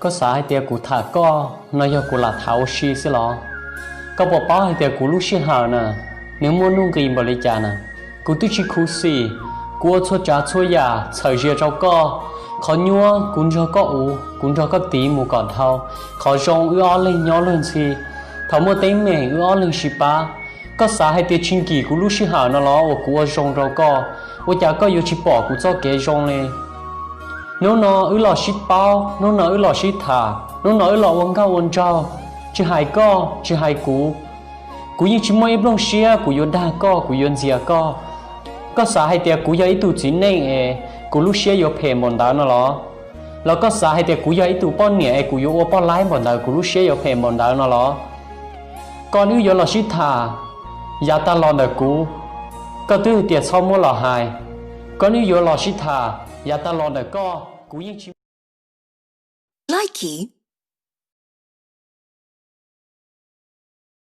Koj xav hais tias kuv tham koj no yog kuv lam tham ua si xwb los? Koj puas paub hais tias kuv lub sij hawm na, nws muaj nuj nqis npaum li cas na? Kuv twb tsis khuv xim, kuv ua txhua tsav txhua yam txhawm zias rau koj. Qhov nyuaj kuv nrog koj uv, kuv nrog koj tiv mus kom dhau. Qhov zoo wb ob leeg nyob luag ntxhi. Thaum muaj teeb meem wb ob leeg sib pab. Koj xav hais tias tsis nkim kuv lub sij hawm no los uas kuv ua zoo rau koj? Ua cas koj yuav tsis pom kuv txoj kev zoo li? Hnub no wb los sib paub, hnub no wb los sib tham, hnub no wb los ua nkauj ua nraug. Tsis hais koj, tsis hais kuv, kuv yeej tsis muaj ib nplooj siab kuv yuav dag koj, kuv yuav ntxias koj. Koj xav hais tias kuv yog ib tug txiv neej es kuv lub siab yuav phem npaum ntawd no los? Los koj xav hais tias kuv yog ib tug poj niam es kuv yuav ua poj laib npaum ntawd, kuv lub siab yuav phem npaum ntawd no los? Koj wb yuav los sib tham, yav tag los ntawm kuv, koj twb hais tias txhob muab los hais. Koj wb yuav los sib tham, yav tag los ntawm koj, kuv yeej tsis Likee